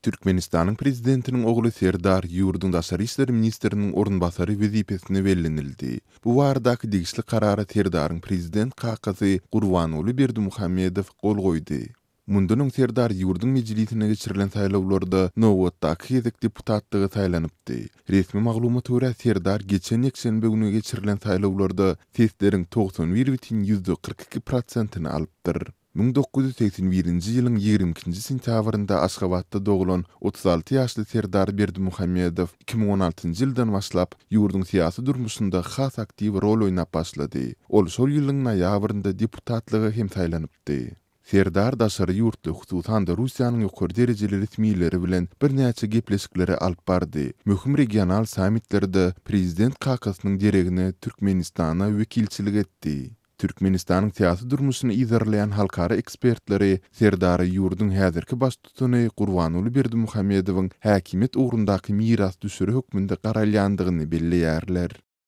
Türkmenistanyň Prezidentiniň ogly Serdar ýurduň daşary işler ministriniň orunbasary wezipesine bellenildi. Bu baradaky degişli karara Serdaryň prezident kakasy Gurbanguly Berdimuhamedow gol goýdy. Mundan öň Serdar ýurduň Mejlisine geçirilen saýlawlarda nobatdaky gezek deputatlyga saýlanypdy. Resmi maglumata görä, Serdar geçen ýekşenbe güni geçirilen saýlawlarda sesleriň 91 bütin 42 prosentini alypdyr. 1981-nji ýylyň 22-nji sentýabrynda Aşgabatda doglan 36 ýaşly Serdar Berdimuhamedow 2016-njy ýyldan başlap, ýurduň syýasy durmuşynda has aktiw rol oýnap başlady. Ol şol ýylyň noýabrynda deputatlyga hem saýlanypdy. Serdar daşary ýurtly, hususan-da Russiýanyň ýokary derejeli resmileri bilen birnäçe gepleşikleri alyp bardy. Möhüm regional sammitlerde prezident kakasynyň deregine Türkmenistana wekilçilik etdi. Türkmenistanyň syýasy durmuşyny yzarlaýan halkara ekspertleri Serdary ýurduň häzirki baştutany Gurbanguly Berdimuhamedowyň häkimiýet ugrundaky mirasdüşeri hökmünde garalýandygyny belleýärler.